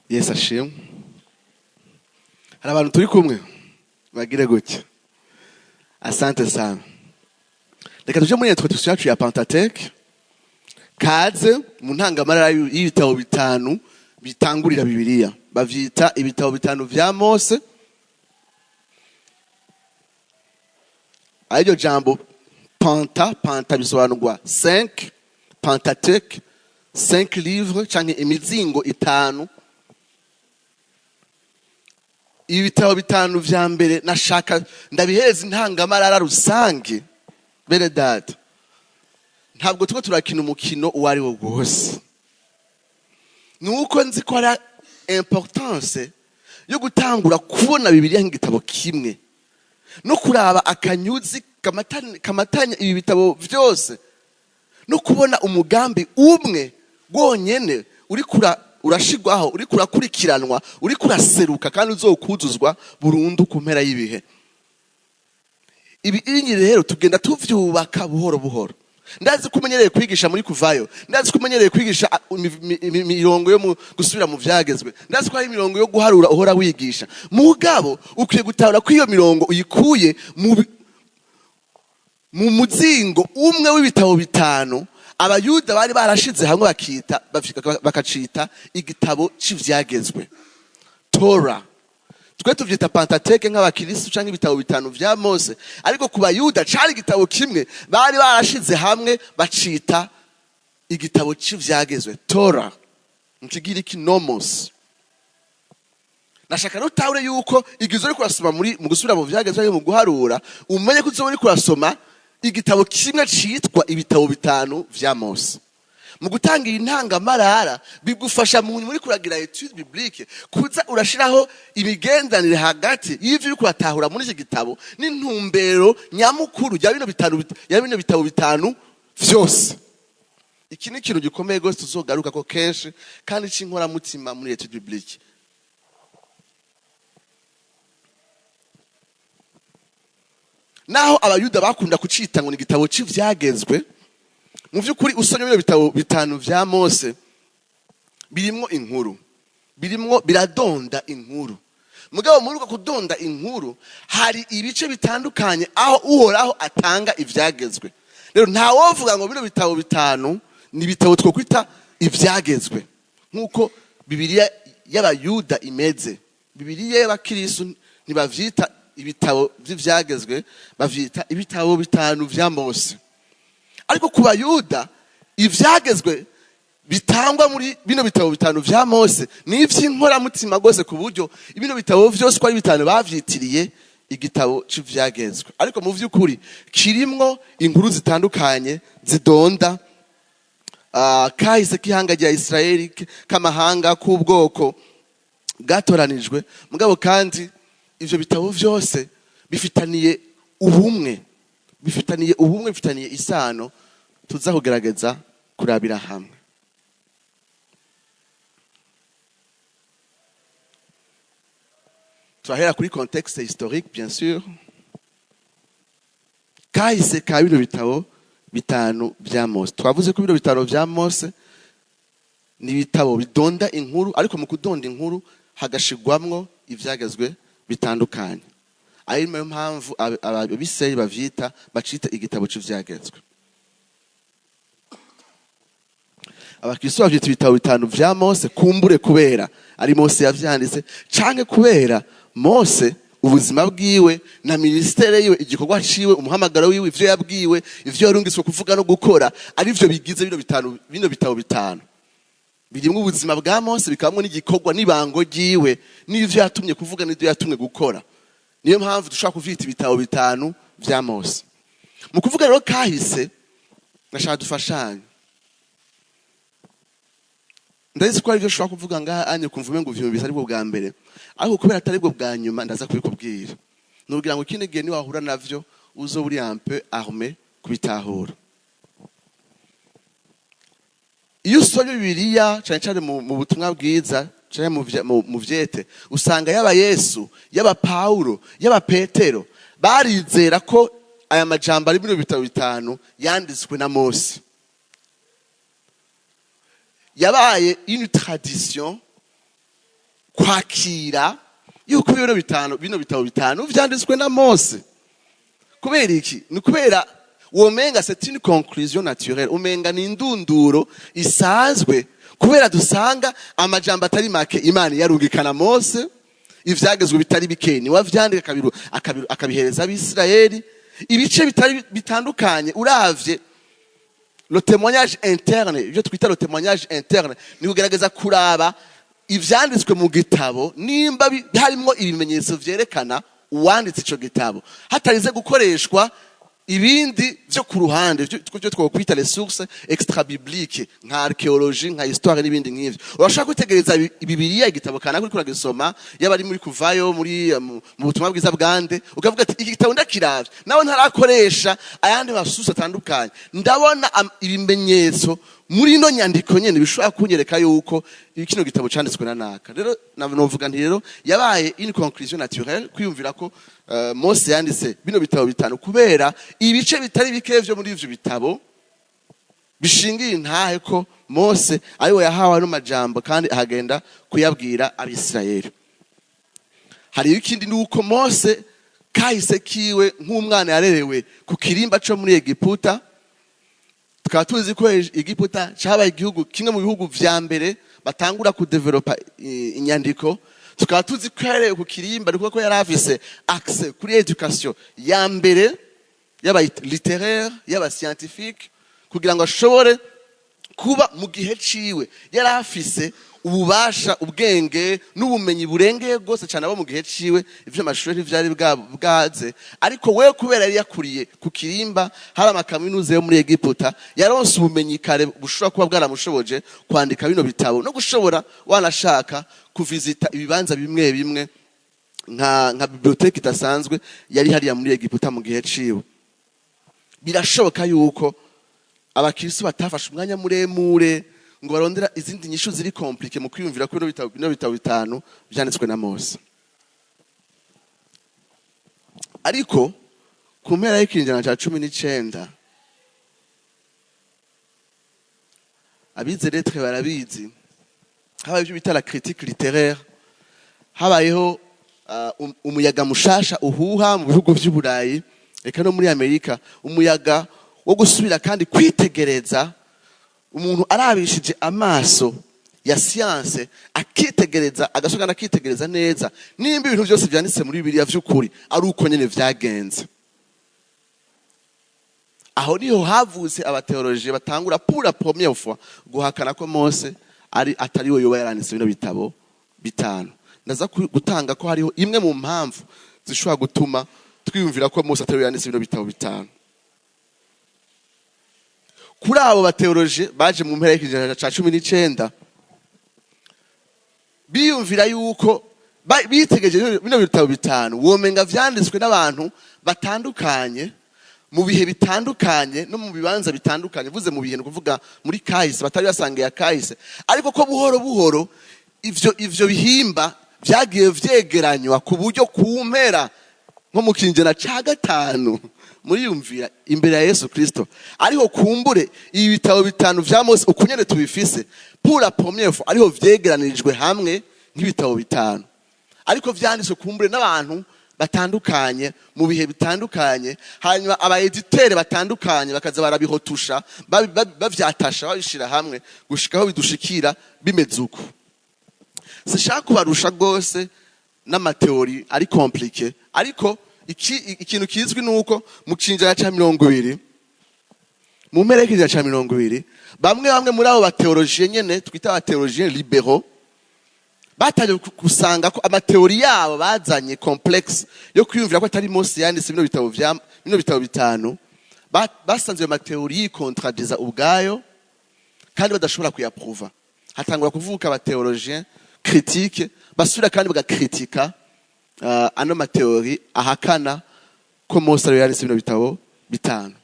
Yesu ashimwe. Hari abantu turi kumwe bagire gutya. Asante sana. Reka tuje muri introduction yacu ya Pentateuque. Kaze mu ntangamarara y'ibitabo bitanu bitangurira Bibiliya. Bavyita ibitabo bitanu vya Mose. Ariryo jambo penta, penta bisobanurwa 5, Pentateuque, 5 livres canke imizingo itanu. Ibitabo bitanu vya mbere nashaka ndabihereza intangamarara rusange. Bene data, ntabwo turiko turakina umukino uwo ari wo wose. Nuko nzi ko ari importance yo gutangura kubona Bibiliya nk'igitabo kimwe, no kuraba akanyuzi kamatanya ibi bitabo vyose, no kubona umugambi umwe wonyene uri urashigwaho, uri kurakurikiranwa, uri kuraseruka kandi uzokuzuzwa burundu ku mpera y'ibihe. Ibi inyi rero tugenda tuvyubaka buhoro buhoro. Ndazi ko umenyereye kwigisha muri kuvayo, ndazi ko umenyereye kwigisha imirongo yo gusubira mu vyagezwe, ndazi ko hari imirongo yo guharura uhora wigisha. Mugabo ukwiye gutahura ko iyo mirongo uyikuye mu muzingo umwe w'ibitabo bitanu Abayuda bari barashize hamwe bakacita igitabo c'ivyagezwe, Torah. Twe tuvyita Pentateuque nk'abakristo canke ibitabo bitanu vya Mose, ariko ku Bayuda cari igitabo kimwe bari barashize hamwe bacita igitabo c'ivyagezwe, Torah, mu kigiriki nomos. Nashaka rutahure yuko igihe uriko urasoma mu gusubira mu vyagezwe canke mu guharura, umenye ko uzoba uriko urasoma igitabo kimwe citwa ibitabo bitanu vya Mose. Mu gutanga iyi ntangamarara bigufasha mu muri kuragira étude biblique kuza urashiraho imigenderanire hagati y'ivyo uriko uratahura muri iki gitabo n'intumbero nyamukuru ya bino bitanu ya bino bitabo bitanu vyose. Iki ni ikintu gikomeye gose tuzogaruka ko kenshi kandi c'inkoramutima muri étude biblique. Naho Abayuda bakunda kucita ngo ni igitabo c'ivyagezwe, mu vy'ukuri usomye bino bitabo bitanu vya Mose birimwo inkuru, birimwo biradonda inkuru. Mugabo muri uko kudonda inkuru hari ibice bitandukanye aho Uhoraho atanga ivyagezwe. Rero nta wovuga ngo bino bitabo bitanu ni ibitabo twokwita ivyagezwe nk'uko Bibiliya y'Abayuda imeze. Bibiliya y'Abakristo ntibavyita ibitabo vy'ivyagezwe, bavyita ibitabo bitanu vya Mose. Ariko ku Bayuda ivyagezwe bitangwa muri bino bitabo bitanu vya Mose ni ivy'inkoramutima rwose, ku buryo bino bitabo vyose uko ari bitanu bavyitiriye igitabo c'ivyagezwe. Ariko mu vy'ukuri kirimwo inkuru zitandukanye zidonda kahise k'ihanga rya Israeli, k'amahanga, k'ubwoko bwatoranijwe. Mugabo kandi ivyo bitabo vyose bifitaniye ubumwe, bifitaniye ubumwe, bifitaniye isano tuza kugerageza kurabira hamwe. Turahera kuri contexte historique, bien sûr. Kahise ka bino bitabo bitanu vya Mose. Twavuze ko bino bitabo vya Mose ni ibitabo bidonda inkuru, ariko mu kudonda inkuru hagashigwamwo ivyagezwe bitandukanye. Ari nayo mpamvu abisirayeli bacita igitabo c'ivyagezwe. Abakristo bavyita ibitabo bitanu vya Mose kumbure kubera ari Mose yavyanditse, canke kubera Mose ubuzima bwiwe na ministere yiwe, igikorwa ciwe, umuhamagaro wiwe, ivyo yabwiwe, ivyo yarungitswe kuvuga no gukora, ari vyo bigize bino bitabo bitanu. Birimwo ubuzima bwa Mose, bikabamwo n'igikorwa n'ibango ryiwe, n'ivyo yatumye kuvuga n'ivyo yatumwe gukora. Niyo mpamvu dushobora kuvyita ibitabo bitanu vya Mose. Mu kuvuga rero kahise, nashaka dufashanye. Ndazi ko ari byo ushobora kuvuga ngaha anye kumva umengo uvyumvise aribwo bwa mbere, ariko kubera atari bwo bwa nyuma ndaza kubikubwira. Nugira ngo ikindi gihe niwahura navyo uzoba uri un peu armé kubitahura. Iyo usomye Bibiliya cane cane mu butumwa bwiza canke mu vyete, usanga yaba Yesu, yaba Paulo, yaba Petero barizera ko aya majambo ari muri bitabo bitanu yanditswe na Mose. Yabaye une tradition Kwakira yuko bino bitabo bitanu vyanditswe na Mose. Kubera iki? Ni kubera womenga c'est une conclusion naturelle, umenga ni indunduro isanzwe, kubera dusanga amajambo atari make Imana yarungikana Mose, ivyagezwe bitari bike niwe avyandika, akabihereza Abisirayeli, ibice bitari bitandukanye. Uravye le témoignage interne, ibyo twita le témoignage interne, ni kugerageza kuraba ivyanditswe mu gitabo nimba harimwo ibimenyetso vyerekana uwanditse ico gitabo, hatarize gukoreshwa ibindi vyo ku ruhande, vyo twokwita les sources extra-bibliques, nka archéologie, nka histoire n'ibindi nk'ivyo. Urashobora kwitegereza Bibiliya, igitabo kanaka uriko uragisoma, yaba ari muri Kuvayo, muri mu Butumwa Bwiza bwande, ukavuga ati: "Iki gitabo ndakiravye, nawe ntarakoresha ayandi ma sources atandukanye, ndabona ibimenyetso muri ino nyandiko nyene bishobora kunyereka yuko kino gitabo canditswe na naka." Rero novuga nti rero yabaye une conclusion naturelle kwiyumvira ko Mose yanditse bino bitabo bitanu, kubera ibice bitari bike vyo muri ivyo bitabo bishingiye intahe ko Mose ariwe yahawe ano majambo kandi ahagenda kuyabwira Abisirayeli. Hari ikindi, ni uko Mose kahise kiwe nk'umwana yarerewe ku kirimba co muri Egiputa. Tukaba tuzi ko Egiputa cabaye igihugu kimwe mu bihugu vya mbere batangura kudevelopa inyandiko. Tukaba tuzi ko yarerewe ku kirimba, ni ukuvuga ko yari afise accès kuri éducation ya mbere, yaba littéraire, yaba scientifique, kugira ngo ashobore kuba mu gihe ciwe yari afise ububasha, ubwenge n'ubumenyi burengeye rwose cyane abo mu gihe ciwe. Ivyo amashuri ntivyari bwaze, ariko wewe kubera yari yakuriye ku kirimba, hari amakaminuza yo muri Egiputa, yaronse ubumenyi kare bushobora kuba bwaramushoboje kwandika bino bitabo no gushobora wanashaka kuvizita ibibanza bimwe bimwe, nka bibliothèque idasanzwe yari hariya muri Egiputa mu gihe ciwe. Birashoboka yuko abakristo batafashe umwanya muremure ngo barondera izindi nyishu ziri compliquées mu kwiyumvira ko bino bitabo bitanu vyanditswe na Mose. Ariko ku mpera y'ikinjana ca 19, abize lettres barabizi, habaye ibyo bita la critique littéraire. Habayeho umuyaga mushasha uhuha mu bihugu vy'Uburayi, eka no muri Amerika, umuyaga wo gusubira kandi kwitegereza, umuntu arabishije amaso ya science, akitegereza, agasoka akitegereza neza nimba ibintu byose vyanditse muri Bibiliya vy'ukuri ari uko nyene vyagenze. Aho niho havutse aba théologiens batangura pour la première fois guhakana ko Mose ari atari we yoba yaranditse bino bitabo bitanu. Ndaza gutanga ko hariho imwe mu mpamvu zishobora gutuma twiyumvira ko Mose atari we yanditse bino bitabo bitanu. Kuri abo ba théologiens baje mu mpera y'ikinyejana ca 19, biyumvira yuko bitegereje bino bitabo bitanu, womenga vyanditswe n'abantu batandukanye, mu bihe bitandukanye no mu bibanza bitandukanye. Vuze mu bihe, ni ukuvuga muri kahise, batari basangiye akahise, ariko ko buhoro buhoro ivyo bihimba vyagiye vyegeranywa ku buryo ku mpera, nko mu kinjana ca gatanu, muriyumvira, imbere ya Yesu Kristo, ariho kumbure ibi bitabo bitanu vya Mose uku nyene tubifise, pour la première fois ariho vyegeranirijwe hamwe nk'ibitabo bitanu, ariko vyanditswe kumbure n'abantu batandukanye mu bihe bitandukanye, hanyuma aba éditeurs batandukanye bakaza barabihotusha, bavyatasha, babishira hamwe gushikaho bidushikira bimeze uko. Sishaka kubarusha rwose n'ama théories ari compliquées, ariko ikintu kizwi ni uko mu kinjana ca 20, mu mpera y'ikinjana ca 20, bamwe bamwe muri abo ba théologiens nyene twita aba théologiens libéraux batangiye gusanga ko ama théories yabo bazanye complexes yo kwiyumvira ko atari Mose yanditse bino bitabo bitanu, basanze ayo ma théories yikontradiza ubwayo kandi badashobora kuyapruva. Hatangura kuvuka aba théologiens critiques, basubira kandi bagakritika ano ma théories ahakana ko Mose ariwe yanditse bino bitabo bitanu.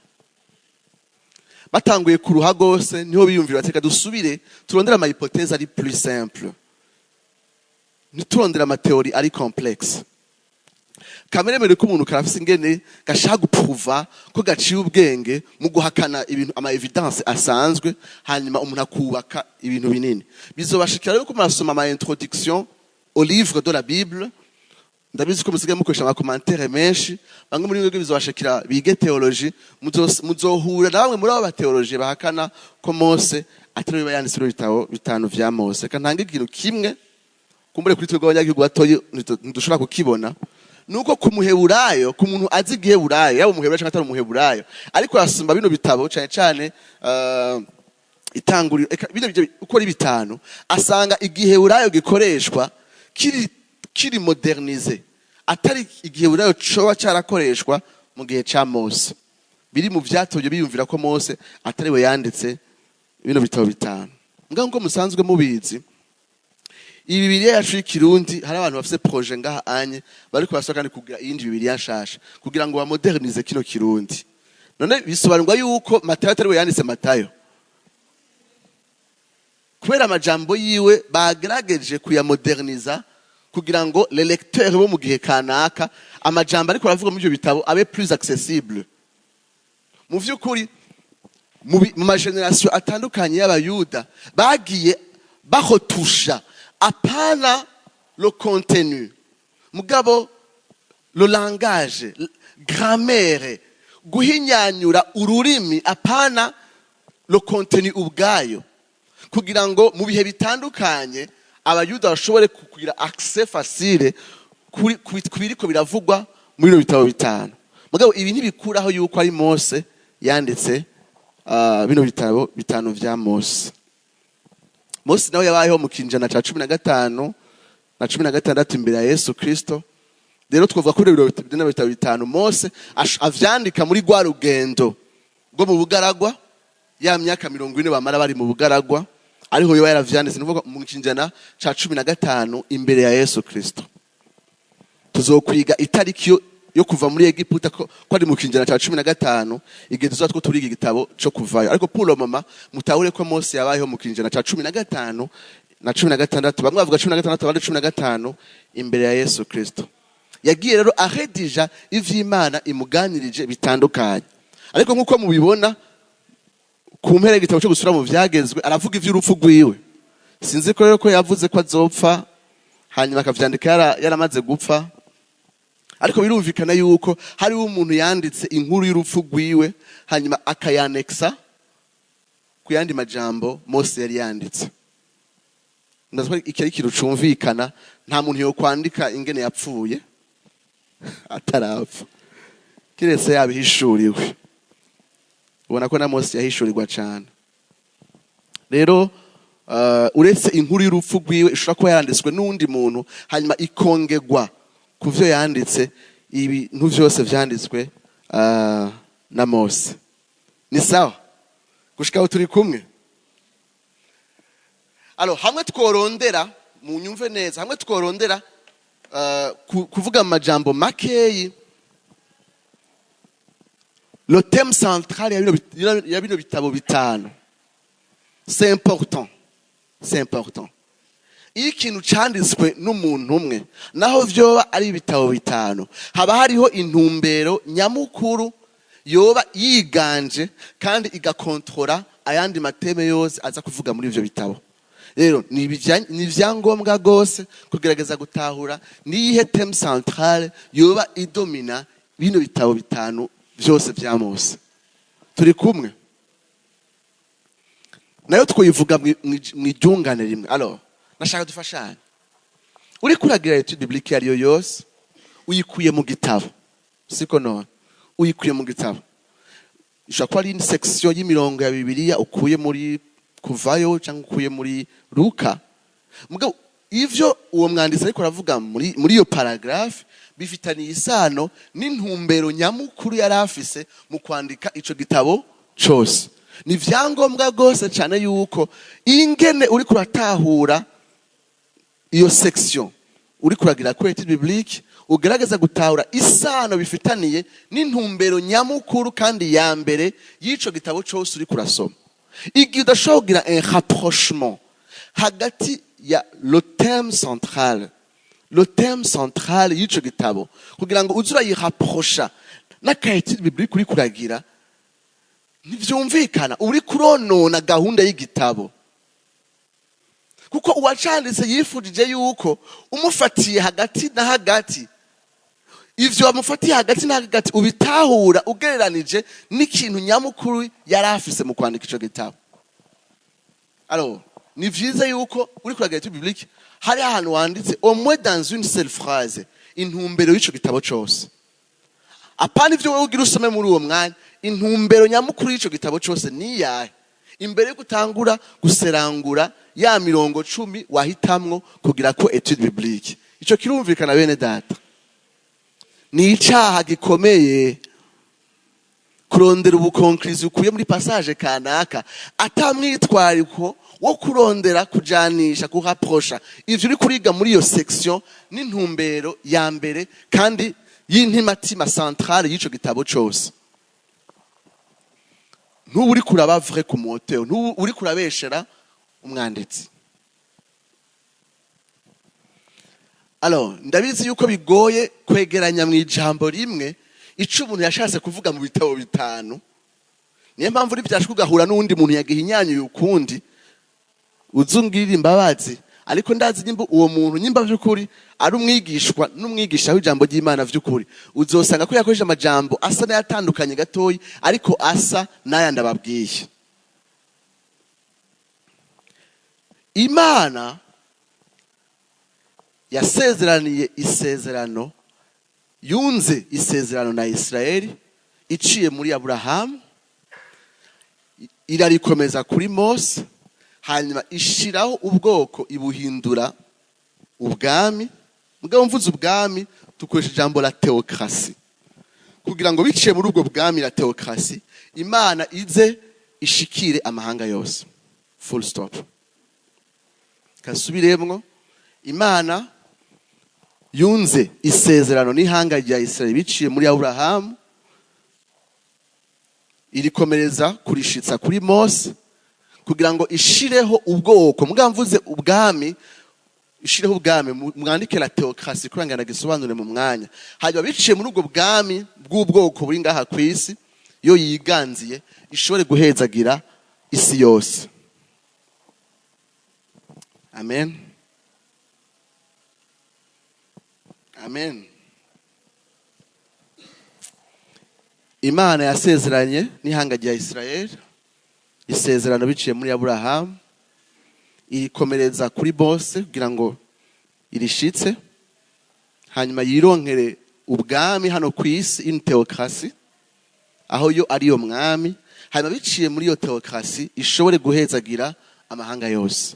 Batanguye kuruha gose, niho biyumvira bati: "Reka dusubire turondere ama hypothèses ari plus simple, ntiturondere ama théories ari complexe." Kameremere k'umuntu karafise ingene gashaka gupruva ko gaciye ubwenge mu guhakana ibintu, ama évidences asanzwe, hanyuma umuntu akubaka ibintu binini. Bizobashikira rero ko murasoma ama introduction. au livre de la Bible. Ndabizi ko musigaye mukoresha ama commentaires menshi. Bamwe muri mwebwe bizobashikira bige théologie, muzohura na bamwe muri abo ba théologiens bahakana ko Mose atari we yanditse ibyo bitabo bitanu vya Mose. Reka ntange ikintu kimwe kumbure kuri twebwe abanyagihugu batoyi ntidushobora kukibona, nuko ku Muheburayo, ku muntu azi Igiheburayo, yaba Umuheburayo cyangwa atari Umuheburayo, ariko arasoma bino bitabo, cyane cyane Itanguriro, eka bino byo uko ari bitanu, asanga Igiheburayo gikoreshwa kiri modernisé, atari Igiheburayo coba cyarakoreshwa mu gihe ca Mose. Biri mu vyatumye biyumvira ko Mose atari we yanditse bino bitabo bitanu. Mbwa nkuko musanzwe mubizi, iyi Bibiliya yacu y'Ikirundi, hari abantu bafise projet ngaha anye bariko barasaba kandi kugira iyindi Bibiliya nshasha kugira ngo bamodernize kino Kirundi. None bisobanurwa yuko Matayo atari we yanditse Matayo, kubera amajambo yiwe bagerageje kuyamoderniza kugira ngo les lecteurs bo mu gihe kanaka, amajambo ariko aravuga muri ibyo bitabo abe plus accessible. Mu vy'ukuri, mu ma générations atandukanye y'Abayuda bagiye bahotusha, apana le contenu, mugabo le langage, grammaire, guhinyanyura ururimi, apana le contenu ubwayo, kugira ngo mu bihe bitandukanye Abayuda bashobore kugira accès facile ku biriko biravugwa muri bino bitabo bitanu. Mugabo ibi ntibikuraho yuko ari Mose yanditse bino bitabo bitanu vya Mose. Mose nawe yabayeho mu kinjana ca 15 na 16 imbere ya Yesu Kristo. Rero twavuga ko bino bitabo bitanu Mose avyandika muri rwa rugendo rwo mu bugaragwa, ya myaka 40 bamara bari mu bugaragwa, ariho yoba yaravyanditse, ni ukuvuga mu kinjana ca 15 imbere ya Yesu Kristo. Tuzokwiga itariki yo kuva muri Egiputa ko ari mu kinjana ca 15, igihe tuzoba two turiga igitabo co Kuvayo. Ariko pour le moment, mutahure ko Mose yabayeho mu kinjana ca 15 na 16, bamwe bavuga 16, abandi 15 imbere ya Yesu Kristo. Yagiye rero aredija ivy'Imana imuganirije bitandukanye. Ariko nk'uko mubibona, ku mpera y'igitabo cyo Gusura mu Vyagezwe aravuga ivy'urupfu rwiwe. Sinzi ko rero ko yavuze ko azopfa hanyuma akavyandika yaramaze gupfa, ariko birumvikana yuko hariho umuntu yanditse inkuru y'urupfu rwiwe, hanyuma akayanekisa ku yandi majambo Mose yari yanditse. Ndazi ko iki ari ikintu cumvikana. Nta muntu yo kwandika ingene yapfuye atarapfa, kiretse yabihishuriwe. Ubona ko na Mose yahishurirwa cyane. Rero uretse inkuru y'urupfu rwiwe ishobora kuba yaranditswe n'uwundi muntu, hanyuma ikongegwa ku vyo yanditse, ibintu vyose vyanditswe na Mose. Ni sawa gushika aho turi kumwe? Alors, hamwe tworondera, munyumve neza, hamwe tworondera kuvuga amajambo makeyi, le thème central ya bino bitabo bitanu, c'est important, c'est important. Iyo ikintu canditswe n'umuntu umwe, naho vyoba ari ibitabo bitanu, haba hariho intumbero nyamukuru yoba yiganje kandi igakontora ayandi ma thèmes yose aza kuvuga muri ivyo bitabo. Rero ni ivyangombwa rwose kugerageza gutahura niyihe thème centrale yoba idomina bino bitabo bitanu vyose vya Mose. Turi kumwe? Nayo twoyivuga mw'iryungane rimwe. Alors nashaka dufashanye. Uriko uragira étude biblique iyo ariyo yose, uyikuye mu gitabo, siko? None uyikuye mu gitabo, ishobora kuba ari section y'imirongo ya Bibiliya ukuye muri Kuvayo cyangwa ukuye muri Luka. Mugabo ivyo uwo mwanditsi ariko aravuga muri iyo paragraphe bifitaniye isano n'intumbero nyamukuru yari afise mu kwandika ico gitabo cose. Ni vyangombwa rwose cyane yuko ingene uriko uratahura iyo section uri kuragira kuri étude biblique, ugerageza gutahura isano bifitaniye n'intumbero nyamukuru kandi ya mbere y'ico gitabo cose uri kurasoma. Igihe udashobora kugira un rapprochement hagati ya le thème central y'ico gitabo, kugira ngo uze urayirapprocha n'aka étude biblique uri kuragira, ntivyumvikana, uri kuronona gahunda y'igitabo. Kuko uwacanditse yifujije yuko umufatiye hagati na hagati, ivyo wamufatiye hagati na hagati ubitahura ugereranije n'ikintu nyamukuru yari afise mu kwandika ico gitabo. Alors, ni vyiza yuko uri kuragira étude biblique hari ahantu wanditse au moins dans une seule phrase intumbero y'ico gitabo cose. Apana ivyo wowe ugira usome muri uwo mwanya, intumbero nyamukuru y'ico gitabo cose ni iyahe? Imbere yo gutangura guserangura ya mirongo 10 wahitamwo kugira ko étude biblique. Ico kirumvikana, bene data? Ni icaha gikomeye kurondera ubu conclusion ukuye muri passage kanaka atamwitwariko wo kurondera kujanisha, kuhapprocha ivyo uri kuriga muri iyo section n'intumbero ya mbere kandi y'intimatima centrale y'ico gitabo cose. Ntuba uri kuraba vrai ku moteur, ntuba uri kurabeshera umwanditsi. Alors, ndabizi yuko bigoye kwegeranya mu ijambo rimwe ico umuntu yashatse kuvuga mu bitabo bitanu. Niyo mpamvu uri vyashika ugahura n'uwundi muntu yagihinyanyuye ukundi, uzungirira imbabazi. Ariko ndazi nyimba uwo muntu, nyimba vy'ukuri ari umwigishwa n'umwigisha w'ijambo ry'Imana vy'ukuri, uzosanga ko yakoresheje amajambo asa n'ayatandukanye gatoyi, ariko asa n'aya ndababwiye. Imana yasezeraniye isezerano, yunze isezerano na Israeli iciye muri Aburahamu, irarikomeza kuri Mose, hanyuma ishiraho ubwoko, ibuhindura ubwami. Mugabo mvuze ubwami, dukoresha ijambo la théocratie, kugira ngo biciye muri ubwo bwami, la théocratie, Imana ize ishikire amahanga yose. Full stop. Kasubiremwo: Imana yunze isezerano n'ihanga rya Israeli biciye muri Aburahamu, irikomereza kurishitsa kuri Mose, kugira ngo ishireho ubwoko. Mugabo mvuze ubwami, ishireho ubwami, mwandike la théocratie kugira ngo ndagisobanure mu mwanya. Hanyuma biciye muri ubwo bwami bw'ubwoko buri ngaha ku isi yo yiganziye, ishobore guhezagira isi yose. Amen, amen. Imana yasezeranye n'ihanga rya Israel isezerano biciye muri Aburahamu, irikomereza kuri bose kugira ngo irishitse, hanyuma yironkere ubwami hano ku isi, une théocratie, aho yo ariyo mwami, hanyuma biciye muri iyo théocratie ishobore guhezagira amahanga yose.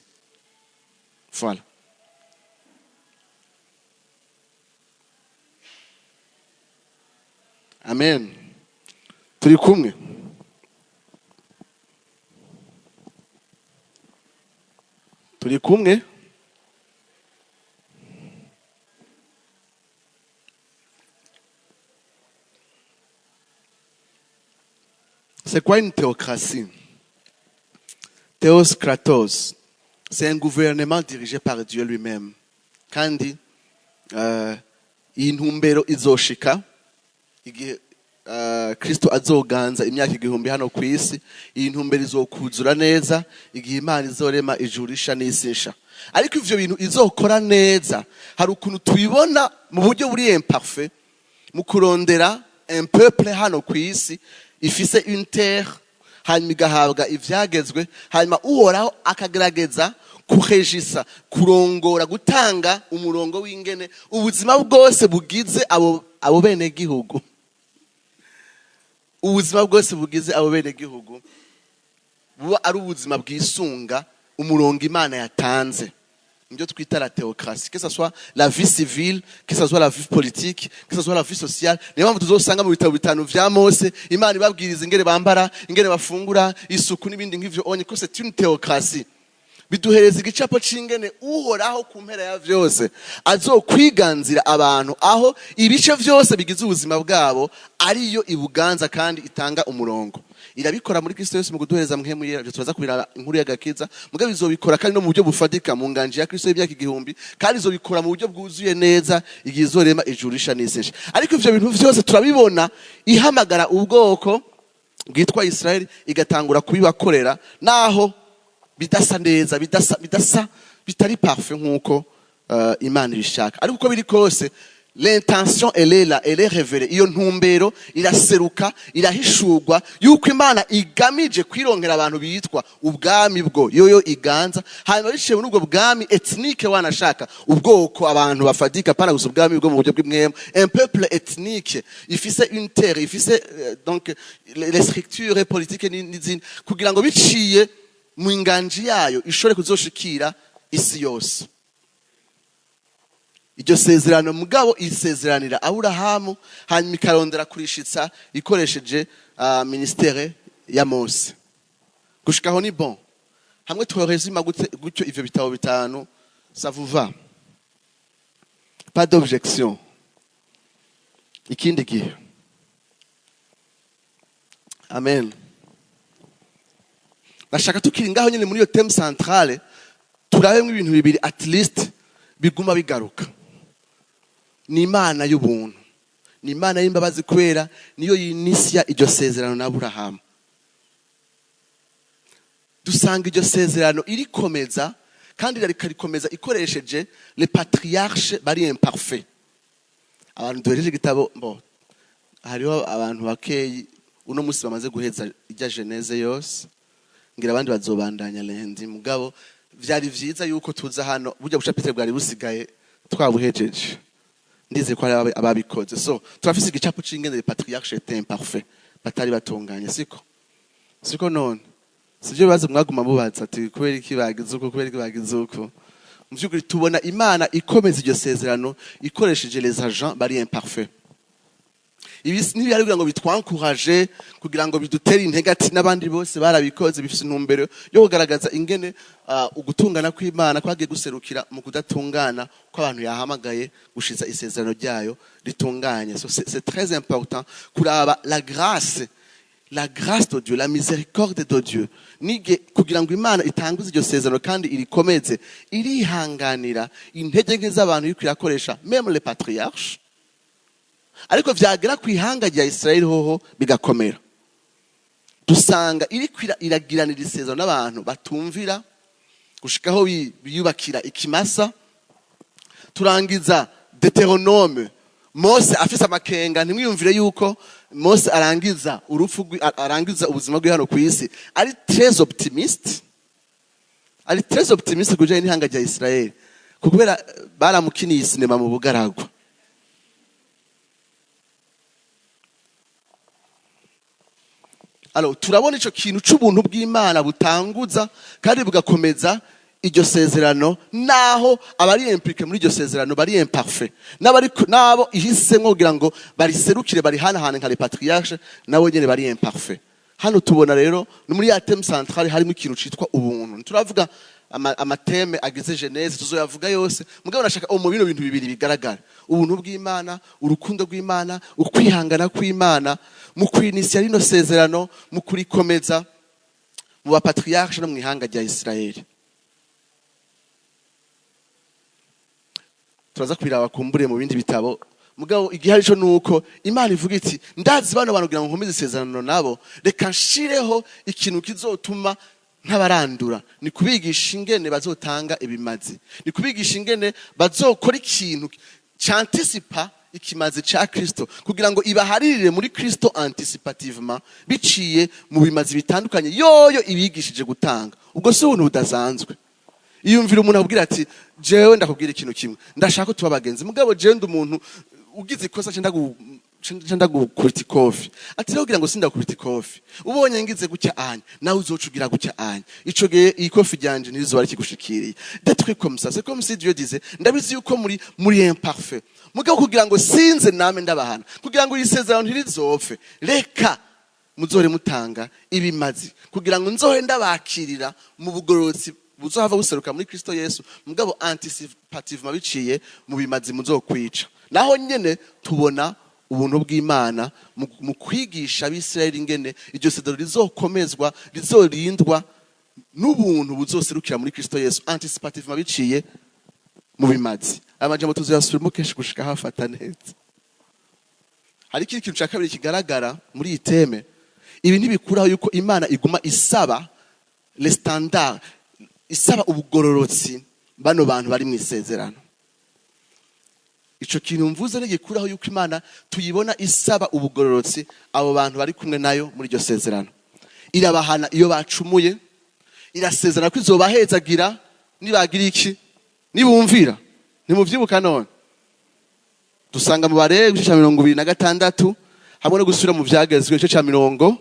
Voilà. Amen. Turi kumwe. Turi kumwe. C'est quoi une théocratie? Théos kratos. C'est un gouvernement dirigé par Dieu lui-même. Kandi iyi ntumbero izoshika igihe Kristo azoganza imyaka 1000 hano ku isi. Iyi ntumbero izokuzura neza igihe Imana izorema ijuru risha n'isi nsha. Ariko ivyo bintu izokora neza, hari ukuntu tubibona mu buryo buri imparfait mu kurondera un peuple hano ku isi ifise une terre, hanyuma igahabwa ivyagezwe, hanyuma Uhoraho akagerageza kurejisa, kurongora, gutanga umurongo w'ingene ubuzima bwose bugize abo bene gihugu, ubuzima bwose bugize abo bene gihugu buba ari ubuzima bwisunga umurongo Imana yatanze. Nibyo twita la théocratie, que ce soit la vie civile, que ce soit la vie politique, que ce soit la vie sociale. Niyo mpamvu tuzosanga mu bitabo bitanu vya Mose Imana ibabwiriza ingene bambara, ingene bafungura, isuku n'ibindi nk'ivyo onye, ko c'est une théocratie. Biduhereza igicapo c'ingene Uhoraho ku mpera ya vyose azokwiganzira abantu, aho ibice vyose bigize ubuzima bwabo ariyo ibuganza kandi itanga umurongo. Irabikora muri Kristo Yesu mu kuduhereza Mpwemu Yera. Ivyo turaza kubiraba, inkuru y'agakiza. Mugabo izobikora kandi no mu buryo bufatika mu nganji ya Kristo y'imyaka 1000, kandi izobikora mu buryo bwuzuye neza igihe izorema ijuru risha n'isi nsha. Ariko ivyo bintu vyose turabibona ihamagara ubwoko bwitwa Israeli, igatangura kubibakorera, naho bidasa neza, bidasa, bidasa, Bitari parfait nk'uko Imana ibishaka. Ariko uko biri kose, l'intention, elle est là, elle est révélée. Iyo ntumbero iraseruka, irahishurwa, yuko Imana igamije kwironkera abantu bitwa ubwami bwo yoyo iganza, hanyuma biciye muri ubwo bwami ethnique, wanashaka ubwoko, abantu bafadika, pana gusa ubwami bwo mu buryo bw'imwemu, un peuple ethnique ifise une terre, ifise donc les structures politiques n'izindi, kugira ngo biciye mu inganji yayo ishobore kuzoshikira isi yose. Iryo sezerano mugabo isezeranira Aburahamu, hanyuma ikarondera kurishitsa ikoresheje ministère ya Mose. Gushikaho ni bon. Hamwe tworezima gutyo ivyo bitabo bitanu, ça vous va? Pas d'objection? Ikindi gihe. Amen. Nashaka tukiri ngaho nyine muri iyo thème centrale, turabemwo ibintu bibiri at least biguma bigaruka. Ni Imana y'ubuntu, ni Imana y'imbabazi, kubera niyo yinisiya iryo sezerano na Aburahamu. Dusanga iryo sezerano irikomeza kandi irarikomeza ikoresheje les patriarches bari imparfait. Abantu duhereje igitabo bo, hariho abantu bakeyi uno munsi bamaze guheza irya Genèse yose, ngira abandi bazobandanya lundi. Mugabo vyari vyiza yuko tuza hano burya bu chapitre bwari busigaye twabuhejeje. Ndizeye ko hari ababikoze. So turafise igicapo c'ingene les patriarches étaient imparfaits, batari batunganye. Siko none sivyo bibazo mwaguma mubaza ati kubera iki bagize uko, kubera iki bagize uko? Mu vy'ukuri tubona Imana ikomeza iryo sezerano ikoresheje les agents bari imparfaits. Ibi ntibihari kugira ngo bitwankuraje, kugira ngo bidutere intege ati n'abandi bose barabikoze. Bifise intumbero yo kugaragaza ingene ugutungana kw'Imana kwagiye guserukira mu kudatungana kw'abantu yahamagaye gushiza isezerano ryayo ritunganye. So c'est très important kuraba la grâce, la grâce de Dieu, la miséricorde de Dieu. Nige kugira ngo Imana itanguze iryo sezerano kandi irikomeze, irihanganira intege nke z'abantu iriko irakoresha, même les patriarches. Ariko vyagera ku ihanga rya Israel hoho bigakomera. Dusanga iriko iragiranira isezerano n'abantu batumvira gushikaho biyubakira ikimasa. Turangiza Deutéronome, Mose afise amakenga. Ntimwiyumvire yuko Mose arangiza urupfu arangiza ubuzima bwe hano ku isi ari très optimiste, ari très optimiste kujanye n'ihanga rya Israel, kubera baramukiniye sinema mu bugaragwa. Alors turabona ico kintu c'ubuntu bw'Imana butanguza kandi bugakomeza iryo sezerano, naho abari impliqué muri iryo sezerano bari imparfait, n'abari nabo ihisemwo kugira ngo bariserukire, barihanahane nka les patriarches, nabo nyene bari imparfait. Hano tubona rero ni muri ya thème centrale harimo ikintu citwa ubuntu. Turavuga ama thèmes agize Genèse, tuzoyavuga yose. Mugabo nashaka mu bino bintu bibiri bigaragara: ubuntu bw'Imana, urukundo rw'Imana, ukwihangana kw'Imana mu kwinisiya rino sezerano, mu kurikomeza mu bapatriarche no mu ihanga rya Israeli. Turaza kubiraba kumbure mu bindi bitabo. Mugabo igihari cyo nuko Imana ivuga iti ndazi bano bantu, kugira ngo nkomeze isezerano nabo, reka nshireho ikintu kizotuma ntabarandura. Ni kubigisha ingene bazotanga ibimazi, ni kubigisha ingene bazokora ikintu canticipa ikimazi ca Kristo, kugira ngo ibaharirire muri Kristo anticipativement biciye mu bimazi bitandukanye yoyo ibigishije gutanga. Ubwo si ubuntu budasanzwe? Iyumvira umuntu akubwira ati jewe ndakubwira ikintu kimwe, ndashaka ko tuba abagenzi, mugabo jewe ndi umuntu ugize ikosa nca ndagukubita ikofi. Ati rero kugira ngo sindakubita ikofi, ubonye ngize gutya anya, nawe uzoca ugira gutya anya, ico gihe iyi kofi ryanje ntirizoba rikigushikiriye. Des trucs comme ça. C'est comme si Dieu disait: ndabizi yuko muri imparfait, mugabo kugira ngo sinze name ndabahana, kugira ngo iri sezerano ntirizopfe, reka muzohore mutanga ibimazi, kugira ngo nzohe ndabakirira mu bugororotsi buzohava buseruka muri Kristo Yesu, mugabo anticipativement biciye mu bimazi muzokwica. Naho nyene tubona ubuntu bw'Imana mu kwigisha Abisirayeli ingene iryo sezerano rizokomezwa, rizorindwa n'ubuntu buzoserukira muri Kristo Yesu anticipativement biciye mu bimazi. Aya majambo tuzoyasubiramo kenshi gushika hafata neza. Hari ikindi kintu cya kabiri kigaragara muri iyi thème. Ibi ntibikuraho yuko Imana iguma isaba les standards, isaba ubugororotsi Bano bantu bari mu isezerano. Ico kintu mvuze ntigikuraho yuko Imana tuyibona isaba ubugororotsi abo bantu bari kumwe nayo muri iryo sezerano. Irabahana iyo bacumuye, irasezerana ko izobahezagira nibagira iki? Nibumvira. Ntimuvyibuka none? Dusanga mu Balewi igice ca 26 hamwe no gusubira mu Vyagezwe igice ca 28.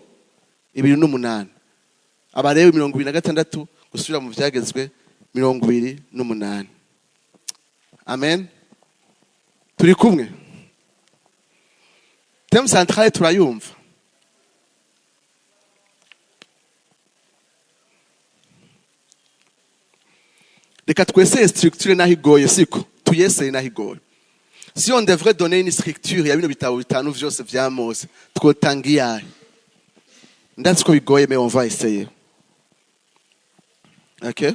Abalewi 26 gusubira mu Vyagezwe 28. Amen. Turi kumwe. Thème centrale turayumva. Reka tweseye structure naho igoye, siko tuyeseye naho igoye. Si on devrait donner une structure ya bino bitabo bitanu vyose vya Mose, twotanga iyahe? Ndazi ko bigoye, mais on va essayer. Okay?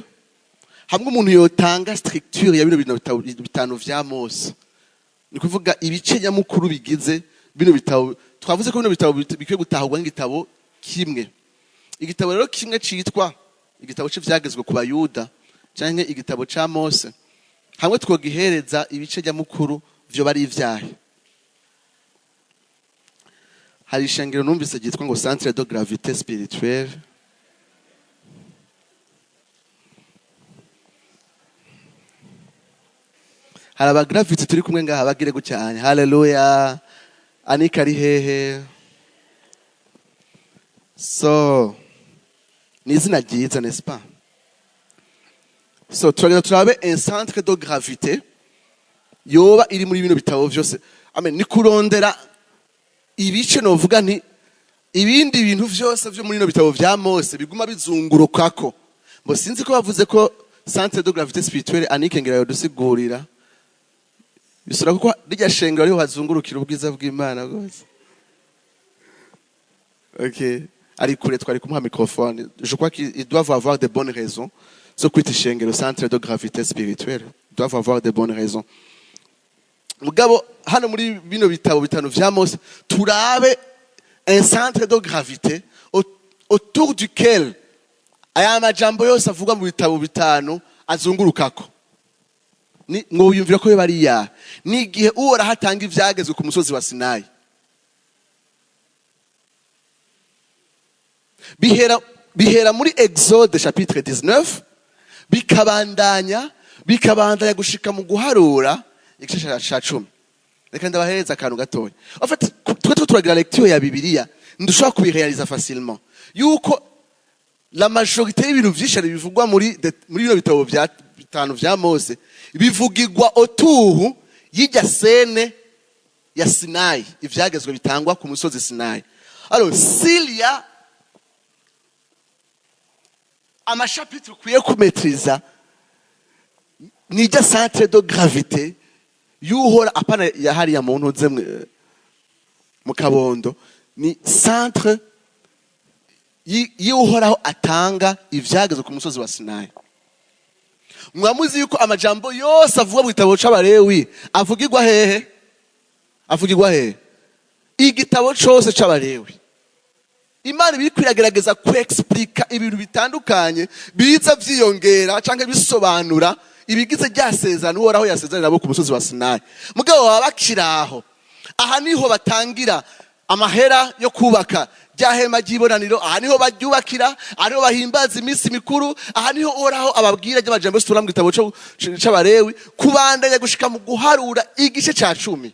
Hamwe umuntu yotanga structure ya bino bitabo bitanu vya Mose, ni kuvuga ibice nyamukuru bigize bino bitabo. Twavuze ko bino bitabo bikwiye gutahurwa nk'igitabo kimwe. Igitabo rero kimwe citwa igitabo c'ivyagezwe ku Bayuda canke igitabo ca Mose, hamwe twogihereza ibice nyamukuru vyo bari ivyahe? Hari ishengero numvise ryitwa ngo Centre de Gravité Spirituelle. Hari abagravité turi kumwe ngaha, bagire gucyane. Haleluya. Anika ari hehe? So ni izina ryiza, n'est-ce pas? So turagenda turabe un centre de gravité yoba iri muri bino bitabo vyose. Amen. Ni kurondera ibice novuga nti ibindi bintu vyose vyo muri bino bitabo vya Mose biguma bizungurukako. Mbo sinzi ko bavuze ko centre de gravité spirituelle. Anike ngira yodusigurira bisura, kuko rirya shengero ariho hazungurukira ubwiza bw'Imana rwose. Okay, ari kure, twari kumuha microphone. Je crois qu'ils doivent avoir de bonnes raisons zo kwita ishengero centre de gravité spirituelle. Ils doivent avoir de bonnes raisons. Mugabo hano muri bino bitabo bitanu vya Mose, turabe un centre de gravité autour duquel aya majambo yose avugwa mu bitabo bitanu azungurukako. Ni ngo yumvira ko bari ya ni igihe Uhoraho atanga ivyagezwe ku musozi wa Sinayi. Bihera muri Exode chapitre 19, bikabandanya gushika mu Guharura igice ca 10. Reka ndabahereza akantu gatoya. En fait, twe turagira lecture ya Bibiliya, ndushobora kubirealiza facilement yuko la majorité y'ibintu vyinshi bivugwa muri bino bitabo vya bitanu vya Mose bivugirwa autour y'irya scène ya Sinayi, ivyagezwe bitangwa ku musozi Sinayi. Alors s'il y a amachapitre ukwiye kumetriza, nijya centre de gravité y'uhora apana ya hariya mu ntuze mu Kabondo, ni centre y'Uhoraho atanga ivyagezwe ku musozi wa Sinayi. Mwamuzi yuko amajambo yose avugwa mu gitabo c'Abalewi avugirwa hehe? Avugirwa hehe? Igitabo cose c'Abalewi, Imana ibiri kwiragerageza kwexplika ibintu bitandukanye biza vyiyongera canke bisobanura ibigize rya sezerano Uhoraho yasezeranye nabo ku musozi wa Sinayi. Mugabo baba bakiri aho. Aha niho batangira amahera yo kubaka rya hema ry'ibonaniro, aha niho baryubakira, aha niho bahimbaza iminsi mikuru, aha niho Uhoraho ababwira ry'amajambo yose tubona mu gitabo c'Abalewi, kubandanya gushika mu Guharura igice ca 10.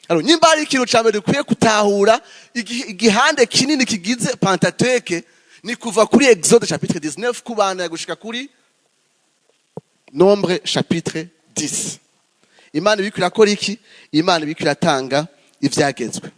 Alors, nyimba hari ikintu ca mbere dukwiye gutahura, igihande kinini kigize Pentateuque ni kuva kuri Exode chapitre 19 kubandanya gushika kuri Nombre chapitre 10. Imana ibiko irakora iki? Imana ibiko iratanga ivyagezwe.